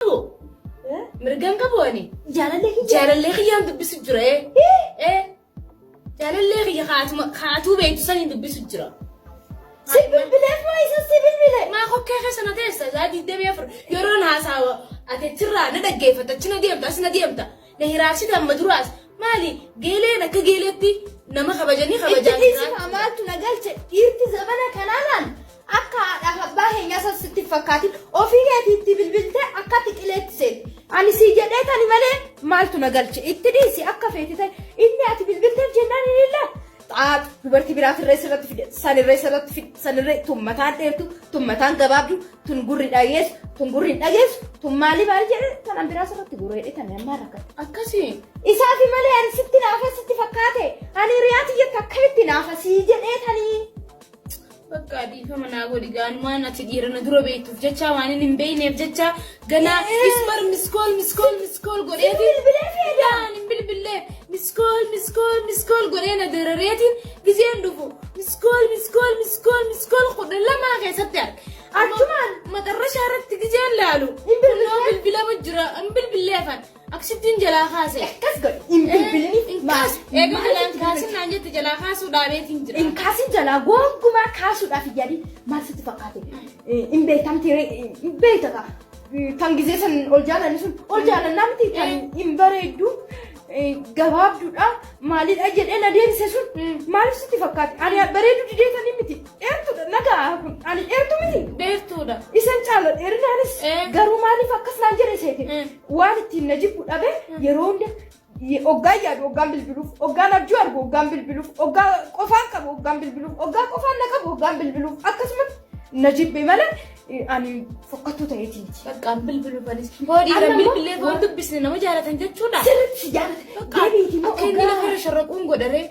qabu. Mirga hin qabu ani. Jaalallee kiyya. Jaalallee kiyyaan dubbisu jira ee. Ee. Jaalallee kiyya kaatuma kaatuu beektu saniin dubbisu jira. Si bilbileef moo isa si bilbile? Maa kokkee keessa na teessa saa 24 yeroon haasawa ati achirraa na dhaggeeffatta achi na deemta as na deemta na hiraarsita amma duraas maali geeleen akka geeleetti nama kabajanii Itti kabajaan dhiisi jiraachuu. kaa maaltu na galche dhiirti zamana kanaa laal akka haadhaaf abbaa keenyaa san sitti hin fakkaatin ofii keetii itti bilbiltee akka ati qileetti seente ani sii jedhee tani malee maaltu na galche itti dhiisi akka feete ta'e inni ati bilbilteef jennaan inni illee xaax dubartii biraatirree sirratti fide sanirree sirratti fide sanirree tun mataan dheertu tun mataan gabaabdu tun gurri dhageessu tun gurri hin dhageessu tun maali maali jedhe tanan biraa sirratti gurra jedhe tani ammaa rakkate. Akkasii. Isaafi malee ani sitti naafa sitti fakkaate ani hiriyaa tiyyatti akkamitti naafa sii jedhee tanii. Bakka dhiifama naa godhi gaanumaan ati dhiira na dura beektuuf jecha waan inni hin beekneef jecha ganaa ismar miskool miskool miskool godheeti. Bilbilee feeda. Waan hin bilbillee miskool miskool miskool godhee na darareetiin gizeen dhufu miskool miskool miskool miskool 12 keessatti arge. Achumaan? Maxarrashaa irratti gizeen laalu. Hin bilbilee? Kunnoo bilbilama jira hin bilbilleefan akkasittiin jalaa kaase. Akkas godhi hin bilbiliniif Hin kaasu. Eega jalaan kaasin naan jette jalaa kaasuu dhaabeetiin jira. Hin kaasin jalaa gonkumaa kaasuudhaaf hin yaadin maal sitti fakkaate hin beektamti hin beekta kaa kan gizee san ol jaalanni sun ol jaalannaa miti kan hin bareeddu gabaabduudha maalidha jedhee na deebise sun maaliif sitti fakkaate ani bareedu dideetanii miti dheertuudha nagaa kun ani dheertu miti Dheertuudha. isan caala dheerinaanis garuu maaliif akkas naan jedhe seete waan ittiin na jibbu dhabe yeroo hunda oggaan yaadu oggaan bilbiluuf oggaan abjuu argu oggaan bilbiluuf oggaa qofaan qabu oggaan bilbiluuf oggaa qofaan na qabu oggaan bilbiluuf akkasumas na jibbe malee ani fokkattuu ta'eeti miti. Bakka bilbiluufanis. Hoo dhiiran Amma immoo- bilbilee foon dubbisne nama jaalatan jechuudha. Sirriitti si jaalata. Bakka Deebiiti immoo akka inni oggaa- lafa irra sharraquun godharee.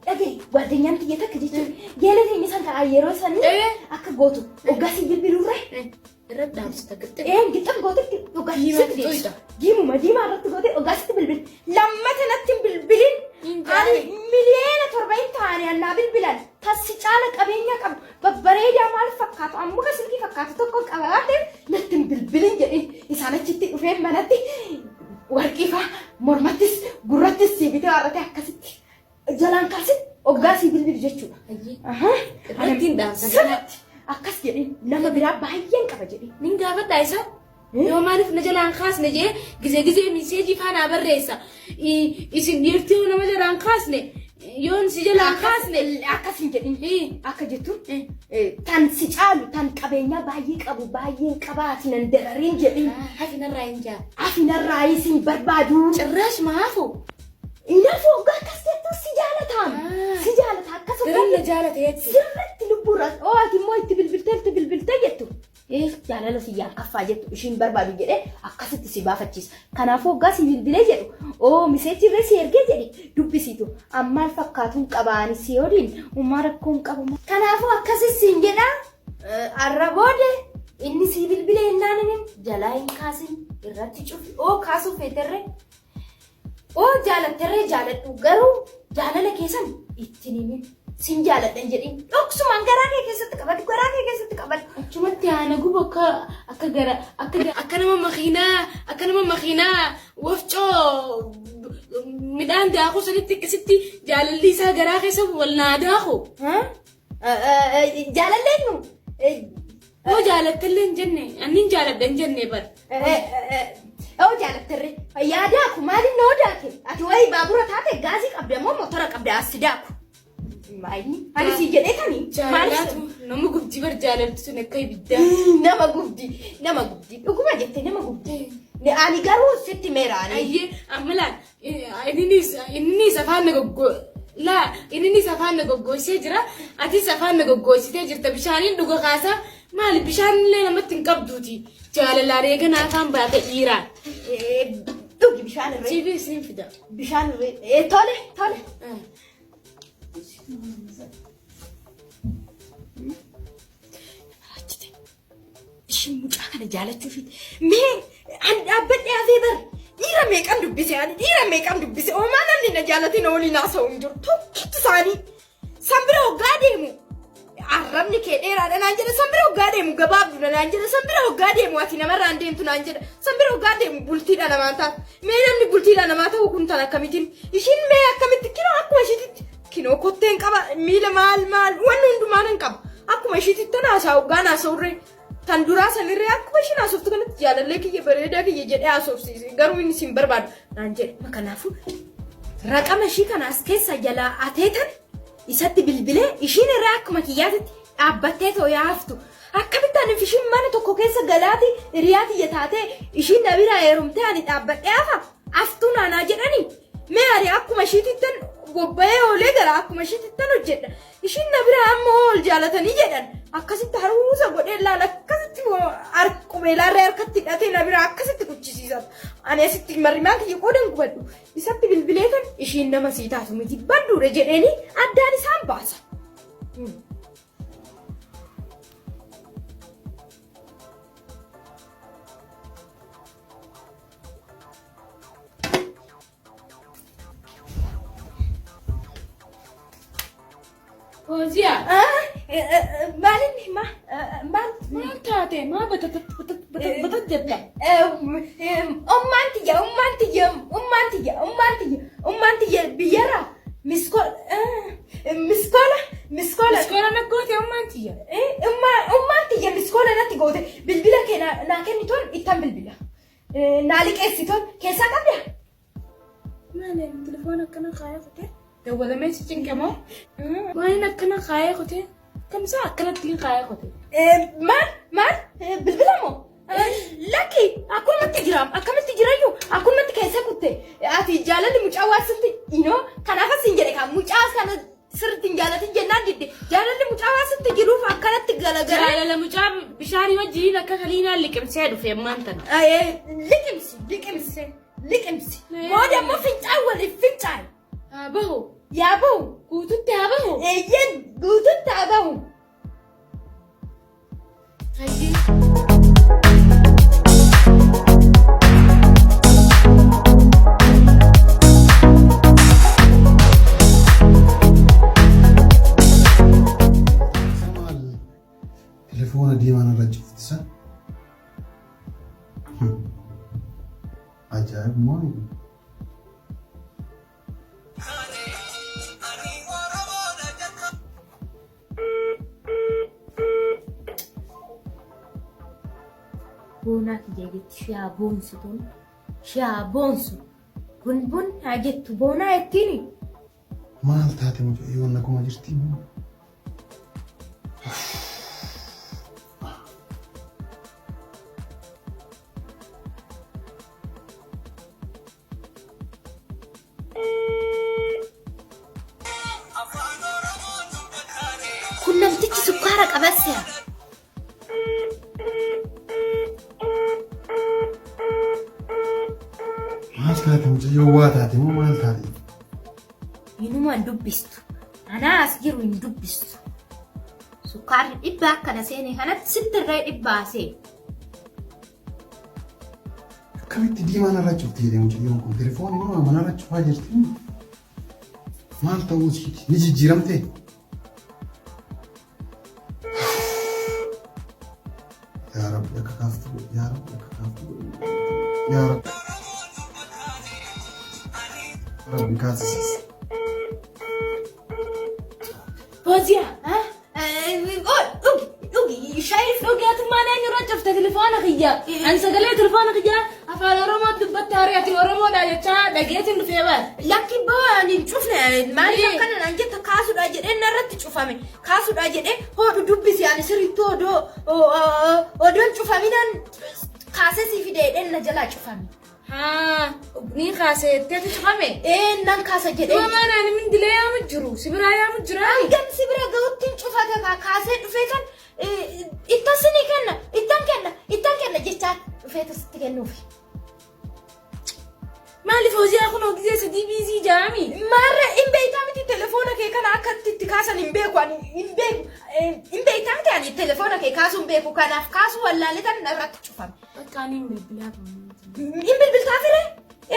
Dhagahi guardinyaan tiyya takka jechuun geela teenya san ta'a yeroo sanii akka gootu oggaa si bilbilurra Irratti dhaamsita gixxee. Ee gixxam gootetti oggaa Diimaa sitti deebisu. xoyxa. Diimuma diimaa irratti gootee oggaa sitti bilbil. Lammata natti hin bilbilin. Hin Ani jaale. miliyeena 7 hin taane annaa bilbilan. Tassi caala qabeenya qabu babbareedaa maal fakkaatu ammoo ka silkii fakkaatu tokko qaba waan ta'eef natti hin bilbilin jedhin isaan achitti dhufee manatti warqii faa mormattis gurrattis sii bitee warratee akkasitti jalaan kaasin oggaa sii bilbilu jechuudha. Ayyee. Ahaa. Irratti hin dhaamsa. Sirriitti akkas jedhin nama biraa baay'een qaba jedhin. Nin gaafadhaa isa. Yoo maaliif na jalaan kaasne jee gizee gizee miseejii faanaa barreessa. Isin dhiirtii yoo nama jalaan kaasne yoon si jalaan kaasne. Akkas hin jedhin. Akka jettuun tan si caalu tan qabeenyaa baay'ee qabu baay'een qabaati nan darariin jedhin. Hafi narraa hin jaa. Afi narraa isin barbaadu. Cirraash maafu. Inafu hoggaa akkas jettu si jaalataam. Si jaalata akkas hoggaa Daran na jaalate jechuudha. sirriitti lubbuurra oo ati immoo itti bilbiltee itti bilbiltee jettu. Jaalala siyyaan kaffaa jettu ishiin barbaadu jedhee akkasitti si baafachiisa. Kanaafuu hoggaa si bilbilee jedhu oo miseejii irree si ergee jedhi dubbisiitu ammaal fakkaatuun qabaani si waliin uumaa rakkoon qabu. Kanaafuu akkasis siin jedha arra boode inni si bilbilee innaan inni jalaa hin kaasin irratti cufi oo kaasuu feeterree Oo jaalatterree jaaladhu garuu jaalala keessan ittiin himin sin jaaladha hin jedhin dhoksumaan garaa kee keessatti qabadhu garaa kee keessatti qabadhu. Achumatti haana gubu akka akka gara akka akka nama makiinaa akka nama makiinaa wafcoo midhaan daakuu sanitti akkasitti jaalalli isaa garaa keessa wal naa daaku. Jaalalli eenyu? Hoo jaalattallee hin jenne annin jaaladha hin jenne bar. Oo jaalattarre yaa daaku maaliin noo daake ati wayii baabura taate gaazii qabda moo motora qabda as si daaku. Maayini ani si jedhee tani Jaalalaatu nama gubdi bar jaalalti sun akka ibiddaa. Nama gubdi nama gubdi dhuguma jette nama gubdi. Ani garuu sitti meera ani. Ayyee amma laal inninis inninis afaan na goggo laa inninis afaan na goggoysee jira atis afaan na goggoysitee jirta bishaaniin dhuga kaasa maali bishaan illee namatti hin qabduuti jaalalaan eegana afaan baate dhiiraan. Dhugi bishaan irree. Siifii siin fida. Bishaan irree. Tole tole. Achite. Ishiin mucaa kana jaalachuu ishiiti. Mee ani dhaabbadhee hafee bar dhiira meeqan dubbise ani dhiira meeqan dubbise oomaa namni na jaalate na waliin haasa'u hin jiru tokkichi isaanii san bira hoggaa deemu. Arrabni kee dheeraadha naan jedha. San bira hoggaa deemu gabaabduudha naan jedha. San bira hoggaa deemu ati namarraan deemtu naan jedha. San bira hoggaa deemu bultiidha namaan taatu. Mee namni bultiidha namaa ta'u kun tan akkamitiin? Ishiin mee akkamitti kinoo akkuma ishiititti kinoo kotteen qaba miila maal maal wanni hundumaa nan qaba. Akkuma ishiititti tan haasaa hoggaan haasa'urree tan duraa sanirree akkuma ishiin haasoftu kanatti jaalallee kiyya bareedaa kiyya jedhee haasofsiise garuu inni sin barbaadu naan jedhe. Kanaafuu raqama ishii kana as keessa jalaa ateetan isatti bilbilee ishiin irraa akkuma kiyyaatitti dhaabbattee too yaaftu. Akkamitti ani fi ishiin mana tokko keessa galaati hiriyaa tiyya taatee ishiin na biraa heerumtee ani dhaabbadhee hafa aftuu naanaa jedhani. Mee ani akkuma ishiitittan bobba'ee oolee gara akkuma ishiitittan hojjedha. Ishiin na biraa amma ol jaalatanii jedhan akkasitti haruusa godhee laala akkasitti qubeelaarree harkatti hidhatee na biraa akkasitti kuchisiisa. Ani asitti marrimaan kiyya qoodan gubadhu. Isatti bilbileetan ishiin nama sii taatu miti badduudha jedheeni addaan isaan baasa. Fooziyaa. Maalinni maal? Maal taate? Maa batat batat batat batat jetta? Ummaan tiyya ummaan tiyya ummaan tiyya ummaan tiyya ummaan tiyya biyyarraa miskoola miskoola miskoola Miskoola na goote ummaan tiyya. Ummaan tiyya miskoola natti goote bilbila kee naa kennitoon ittan bilbila. Naa liqeessitoon keessaa qabda. Maali telefoona akkana kaayee kutee? Dawwalamee si cinqe moo? Maaliin akkana kaayee kutee? Kamsaa akkanatti kaayee kutee? Maal maal bilbila moo? Lakki akkumatti jira akkamitti jirayyuu akkumatti keessa kutte ati jaalalli mucaa waan sitti inoo kanaaf asin jedhe kan mucaa sana sirriitti hin jaalatin jennaan didde jaalalli mucaa waan sitti jiruuf akkanatti galagala. Jaalala mucaa bishaanii wajjin akka kaliinaan liqimsee dhufe ammaan tana. Liqimsi liqimsi liqimsi booda immoo fincaan waliif fincaan. Haa bahu. Yaa bahu. Guututti haa bahu. Eeyyeen guututti haa bahu. Hayyee. Maal telefoona diimaan irra cufti san? Ajaa'ib moo? Boonaa kiyya jetti ishee haa boonsu tun. Ishee haa boonsu. Bun bun haa jettu boonaa jettiini. Maal taate mucayyoon naguma jirti moo? Kun namtichi sukkaara qabasse. Maal taate mucayyoo waa taate moo maal taate? Inuma hin dubbistu. Anaa as jiru hin dubbistu. Sukkaarri dhibbaa akkana seene kanatti sittirree dhibbaa seene. Akkamitti diimaan irra cufti jedhee mucayyoon kun telefoonni nama manarra cufaa jirti. Maal ta'uu isiiti? Ni jijjiiramtee? Yaa Rabbi akka kaaftu godhi. Yaa Rabbi akka kaaftu godhi. Yaa Rabbi. Rabbi kaasisiis. Fooziyaa. Dhugi dhugi shaayii Dhugaatummaan eenyurra cufte telefoona kiyya. Ani sagalee telefoona kiyya afaan Oromoo dubbatte horii ati Oromoodha jechaa dhageetiin dhufee baate. Lakki boo ani hin cufne maaliif akkana naan jetta kaasuudha jedhee narratti cufame kaasuudha jedhee hodhu dubbisi ani sirriitti odoo odoon cufaminaan kaasee sii fide jedheen na jalaa cufame. Haa ni kaasee jetteetu cufame. Ee nan kaasa jedhee. Duuba maal ani mindilee yaamu jiru si biraa yaamu jira. Hangam si bira gahutti hin cufate kaasee dhufee kan ittan sinii kenna ittan kenna ittan kenna jechaa dhufeetu sitti kennuufi. Maaliif hojii kun hojii sadii biizii jaami? Maarra hin beektaa miti telefoona kee kana akka itti kaasan hin beeku ani hin beeku hin beektaa miti ani telefoona kee kaasuu hin beeku kanaaf kaasuu wallaaletan irratti cufame. Bakka ani hin bilbilaa. Hin bilbiltaa fire?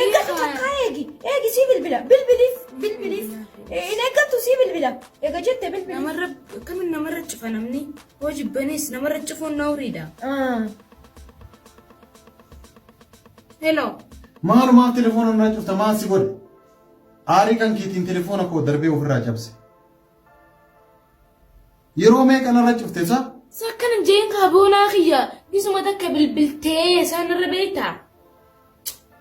Eeggadhu takkaa eegi. Eegi sii bilbila. Bilbiliif bilbiliif. Hin eeggattu sii bilbila. Eega jette bilbiliif. Namarra akkamiin namarra cufa namni? Hoo jibbanis namarra cufuun nawriidha. Hello. Maalumaaf telefoona narra cufta maal si godhe? Aarii kan keetiin telefoona koo darbee ofirraa cabse. Yeroo meeqa narra cufte sa? Sakkana jeen kaa boonaa kiyya gisuma takka bilbiltee isaan irra beektaa?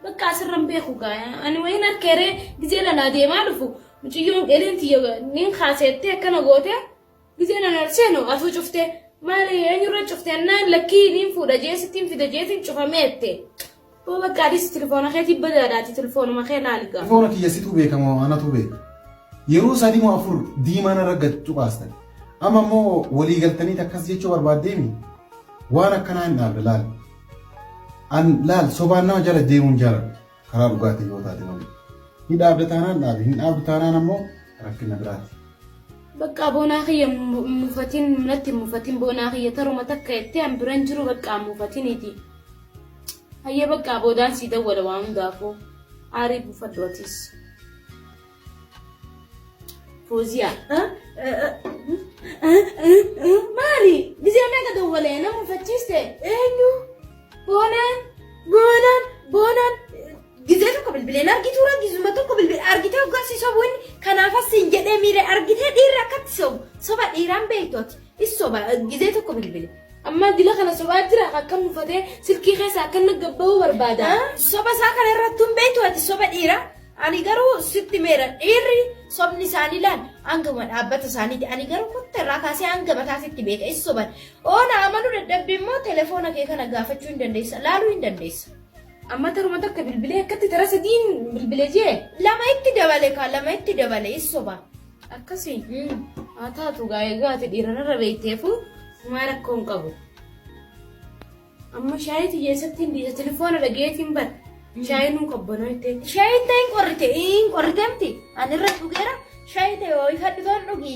Bakka asirra hin beeku gaa ani wayiin harkeeree gizee lalaa deemaa dhufu mucayyoon qeleen tiyya nin kaaseettee akkana gootee gizee nan ol seenu atuu cuftee maali eenyurra cufte annaan lakkii nin fuudha jee sittiin fida jeetiin cufamee jette. Boo bakka atis telefoona keetii badaadhaati telefoonuma kee laali gaa. Telefoona kiyya situ beeka moo anatu beeka? Yeroo sadii moo afur diimaa narra gad cuqaastan. Amma immoo walii galtanii akkas jechuu barbaaddeemi? Waan akkanaa hin dhaabde laal. An laal sobaan nama jala deemuun jaaladhu. Karaa dhugaatii yoo taate malee. Ni dhaabda taanaan dhaabi, hin dhaabdu taanaan ammoo rakkina biraati. Bakka boonaa kiyya mufatin natti mufatin boonaa kiyya taruma takka jettee an biran jiru bakka mufatiniiti. Hayyee bakka boodaan sii dawwala waan hundaafuu aarii buufadhu atis. Fooziyaa. Maali? Gizee meeqa dawwalee nama mufachiiste? Eenyu? Boonaan. Boonaan boonaan gizee tokko bilbileen argituu gizuma tokko bilbilee argitee hoggaa si sobu inni kanaafas siin jedhee miire argitee dhiirri akkatti sobu soba dhiiraan beektu ati is soba gizee tokko bilbile. Amma dila kana sobaa jira akkam mufatee silkii keessa akka inni gabba'uu barbaada. Soba isaa kana irratti hin beektu ati soba dhiira. Ani garuu sitti meera dhiirri sobni isaanii laal hangama dhaabbata isaaniiti. Ani garuu kotta irraa kaasee hanga mataa sitti beeka is soban. Oona amanuu dadhabde immoo telefoona kee kana gaafachuu hin dandeessa laaluu hin dandeessa. Amma taruma takka bilbilee akkatti tara sadiin bilbilee jee. Lama itti dabale kaa lama itti dabale is soba. Akkasii. Haa taatu gaa egaa ati dhiirarra beekteefu maa rakkoo hin qabu. Amma shaayii xiyyeessatti hin dhiisa telefoona dhageetiin bar. Shaayii nuu qabbanoo itti. Shaayiin ta'e hin qorrite hin qorrite miti ani irra dhugeera shaayii ta'e ho'ifadhu toon dhugi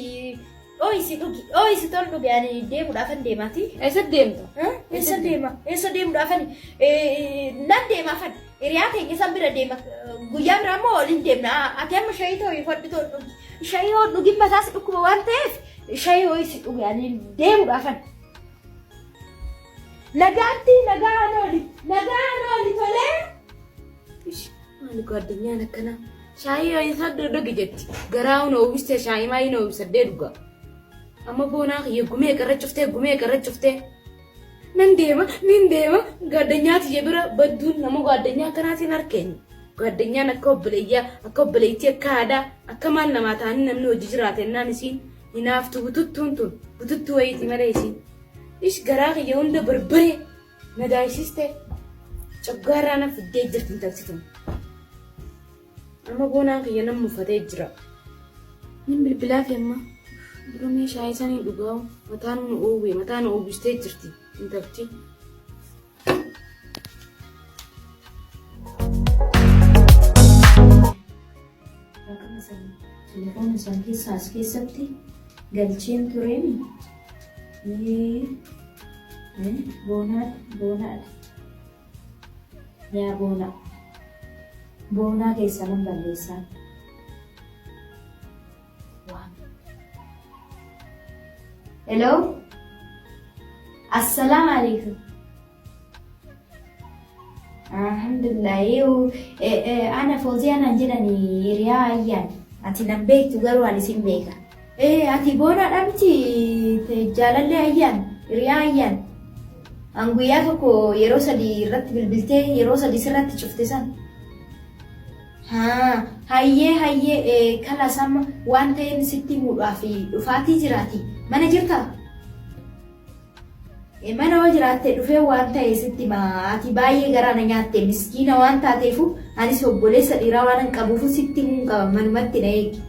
dhooyisi dhugi dhooyisi toon dhugi ani deemuudhaafan deemaati. Eessa deemta? Eessa deema? Eessa deemuudhaafan nan deemaafan hiriyaa keenya san bira deema guyyaa biraa immoo waliin deemna ati amma shaayii ta'e ho'ifadhu toon dhugi shaayii hoo dhugin mataas dhukkuba waan ta'eef shaayii ho'isi dhugi ani deemuudhaafan. Nagaatti nagaan ooli nagaan ooli tolee. Maali gaaddinyaan akkanaa? Shaayii ho'isaa dhugi jetti. Garaa huna uwwiste shaayii maayii na uwwisadhee dhuga. Amma boonaa kiyya gumee qarra cuftee gumee qarra cuftee. Nan deema nin deema gaaddanyaa tiyya bira badduun nama gaaddanyaa akkanaatiin harkeenye. Gaaddinyaan akka obboleeyyaa akka obboleettii akka aadaa akka maal namaa ta'anii namni hojii jiraate ennaan isiin hinaaftu bututtuun tun bututtuu wayiiti malee isiin. Ish garaa kiyya hunda barbaree na daayisiste coggaarraa na fiddee jirti intalti tun. Amma boonaan kiyya nan mufatee jira. Nin bilbilaa fi amma dura meeshaa isaanii dhugaa mataan nu uwwee mataa nu uwwistee jirti intalti. Telefoona isaan keessaa as keessatti galcheen tureemi. Boonaadha, boonaadha. Yaa boonaa. Boonaa keessaa nan balleessaa. Waan. Hello? Assalaamu alaikum. Alhamdulillah. Ana Fooziyaa naan jedhani hiriyaa ayyaan. Ati nan beektu garuu ani sin beeka. Ati boonaadha miti jaalallee ayyaan hiriyaa ayyaan. An guyyaa tokko yeroo sadii irratti bilbiltee yeroo sadii sirratti cufte san. Haa hayyee hayyee kalas amma waan ta'een sitti himuudhaaf dhufaatii jiraati. Mana jirtaa? Mana hoo jiraatte dhufee waan ta'e sitti hima. Ati baay'ee garaa na nyaatte miskiina waan taateefu anis obboleessa dhiiraa waanan qabuufu sitti himuun qaba manumatti na eegi.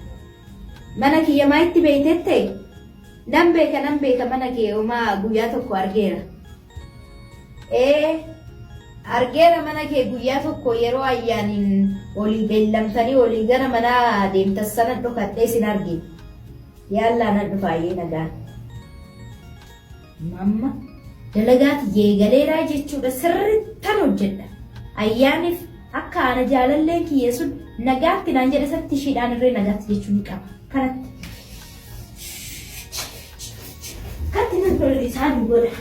Mana kiyya maa itti beeytette? Nan beeka nan beeka mana kee homaa guyyaa tokko argeera. Ee argeera mana kee guyyaa tokko yeroo ayyaaniin olii beellamtanii olii gara manaa deemtan sanan dhokadhee sin arge. Yaallaa nan dhufa ayyee nagaan. Mamma dalagaa tiyya eegaleeraa jechuudha sirrittan hojjedha. Ayyaaniif Akka ana jaalalleen kiyya sun nagaatti naan jedhe sanitti ishiidhaan irree nagaatti jechuu ni qaba. Kanatti. Katti nan tole isaan godha.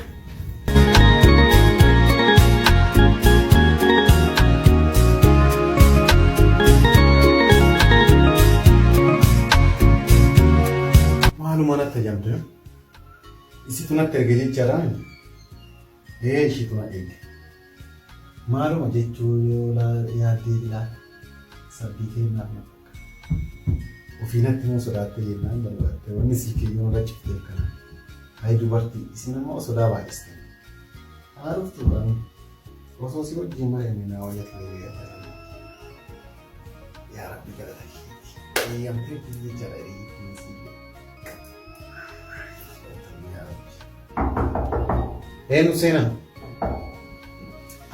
Maaluma natti ajamte? Isitu natti erge jechaadha. Ee ishiitu na erge. Maaluma jechuu yoo yaaddee ilaa sabbii kennaaf na fakkaata. Ofii natti immoo sodaattee jennaan barbaatte wanni sii kiyyoo irra ciftee kana. Hayi dubartii isin ammoo sodaa baay'iste. Haa dhuftu kan osoo si wajjin mari'anne naa wayya ture yaada. Yaa Rabbi galata keeti. Eeyyamtee jechaadha hiriyyittiin sii. Yaa Rabbi. Eenyu seenaa?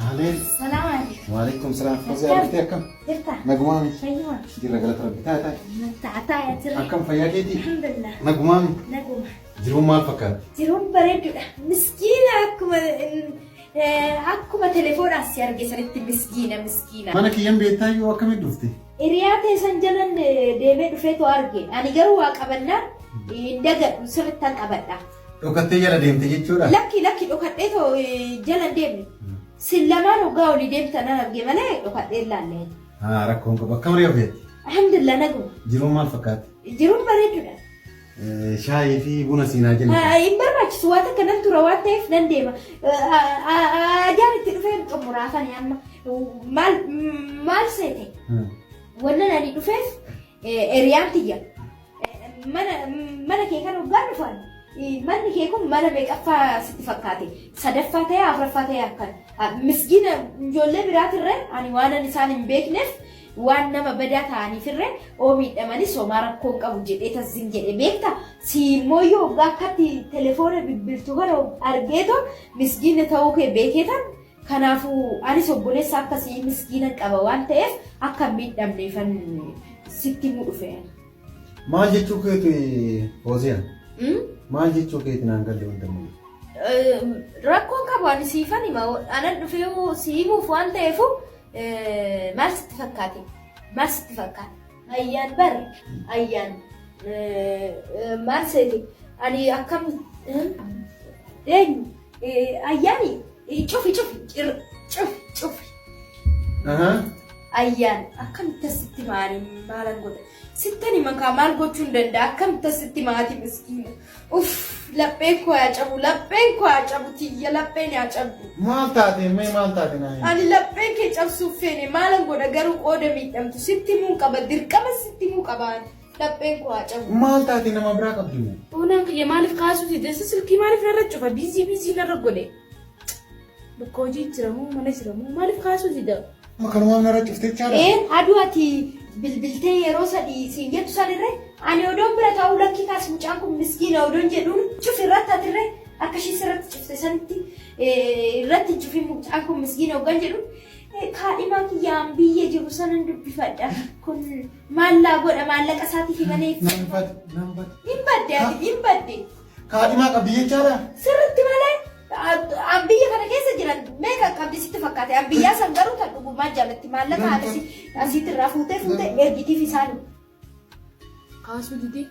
Ahleen. Salaam alaikum. Waalaikum salaam. Fozii argitee akkam? Jirta? Nagumaa miti. Fayyuma. Jirra galata rabbi. Taa'e taa'e. Taataa jira. Akkam fayyaa keetii? Alhamdulillah. Nagumaa miti. Naguma. Jiruun maal fakkaatti? Jiruun bareedduudha. Miskiina akkuma akkuma telefoonaan si arge sanitti miskiina miskiina. Mana kiyyan beektaa yoo akkamitti dhufte? Hiriyaa teessan jalan deemee dhufeetu arge. Ani garuu waa qabannaan hin dagadhu sirrittan qabadha. Dhokattee jala deemte jechuudha? Lakki lakki dhokadhee too jala hin deemne. Sin lamaan hoggaa olii deemtan nan arge malee dhokadhee hin laalle. Haa rakkoon qabu. Akkam ree ofeetti? Alhamdulillah naguma. Jiruun maal fakkaatti? Jiruun bareedduudha. Shaayii fi buna siinaa jennu. Hin barbaachisu waan takka nan tura waan ta'eef nan deema. Ajaan itti dhufee xumuraa fani amma. Maal maal seete? Wannan ani dhufeef Hiriyaan tiyya mana mana kee kana hoggaa dhufan manni kee kun mana meeqaffaa sitti fakkaate sadaffaa ta'ee afuraffaa ta'ee akkan miskiina ijoollee biraatirree ani waanan isaan hin beekneef waan nama badaa ta'aniifirree oo miidhamanis homaa rakkoo hin qabu jedhee tazzin jedhe beekta si immoo yoo hoggaa akkatti telefoona bilbiltu kana argeetoo miskiina ta'uu kee beekeetan Kanaafuu anis obboleessa akkasii miskiinan qaba waan ta'eef akka hin miidhamneefan sitti himuu dhufe. Maal jechuu keeti Fooziyaa? Maal jechuu keeti naan galle wanta mul'atu? Rakkoon qabu ani siifan hima. Anan dhufee si himuuf waan ta'eefu maal sitti fakkaate? Maal sitti fakkaate? Ayyaan bar ayyaan maal seete? Ani akkam eenyu? Ayyaani cufi cufi cufi cufi. Ayyaan akkamitti asitti maali maalan godha? Sittan himan kaa maal gochuu hin danda'a? Akkamitti asitti maati miskiina? Uff lapheen koo haa cabu lapheen koo haa cabu tiyya lapheen haa cabdu. Maal taate mee maal taate naa himi. Ani lapheen kee cabsuuf feene maalan godha garuu qooda miidhamtu sitti himuu qaba dirqama sitti himuu qaba ani. Lapheen koo haa cabu. Maal taate nama biraa qabdi moo? Boonaan kiyya maaliif kaasuu dide? Isa silkii maaliif narra cufa? Biizii biizii narra godhe. Bakka hojii jira moo mana jira moo maaliif kaasuu dida? Amma kanumaaf narra cufte jechaadha? Ee aduu ati bilbiltee yeroo sadii siin jettu sanirree ani odoon bira taa'uu lakkii kaas mucaan kun miskiina odoon jedhuun cufi irratti atirree akka ishii sirratti cufte sanitti irratti hin cufin mucaan kun miskiina hoggan jedhuun kaadhimaa kiyyaan biyya jiru sanan dubbifadha kun Maal laa godha maallaqa isaatiif malee. Nan bade, nan bade. Hin badde ati hin badde. Kaadhimaa qabdi jechaadha. Sirritti malee an biyya kana keessa jiran meeqa qabdi sitti fakkaate an biyyaa san garuu tan dhugumaa jaalatti maallaqa haadha asiitti irraa fuutee fuutee ergitiif isaanii. Kaasuu didee.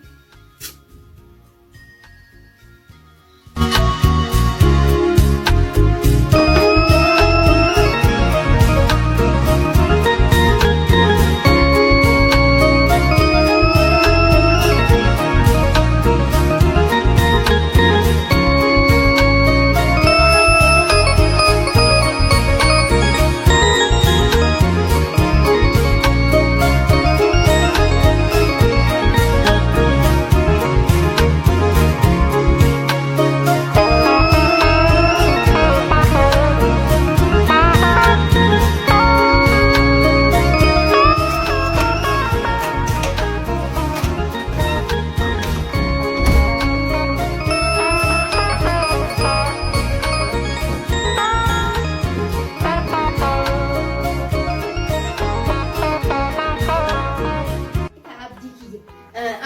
Abdii kiyya.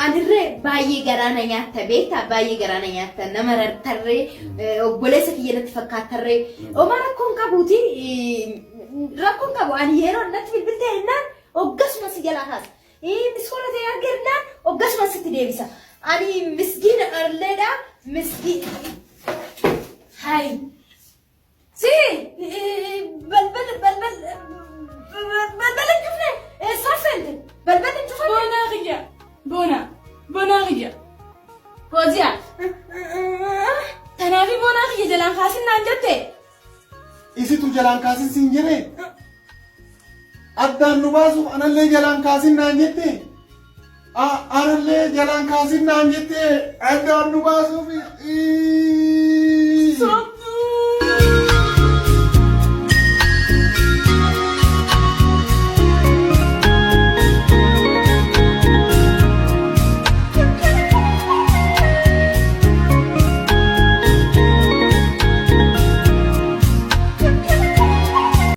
Anirree baay'ee garaa na nyaatta beektaa baay'ee garaa na nyaatta nama rartarree obboleessa kiyya natti fakkaattarree homaa rakkoon qabuuti Rakkoon qabu ani yeroo natti bilbiltee jennaan hoggasuma si jalaa kaasa. Miskola ta'e argannaan hoggasuma sitti deebisa. Ani miskiina alleedha miskiina. Hayi. Si balbala balbala balbala hin cufne eessaa seente balbala hin cufamne. Boonaa kiyya. Boonaa. Boonaa kiyya. Fooziyaa. Tanaafi boonaa kiyya jalaan kaasin naan jette. Isitu jalaan kaasin siin jedhee? Addaan nu baasuuf anallee jalaan kaasin naan jette? Anallee jalaan kaasin naan jette? Addaan nu baasuuf. Soba.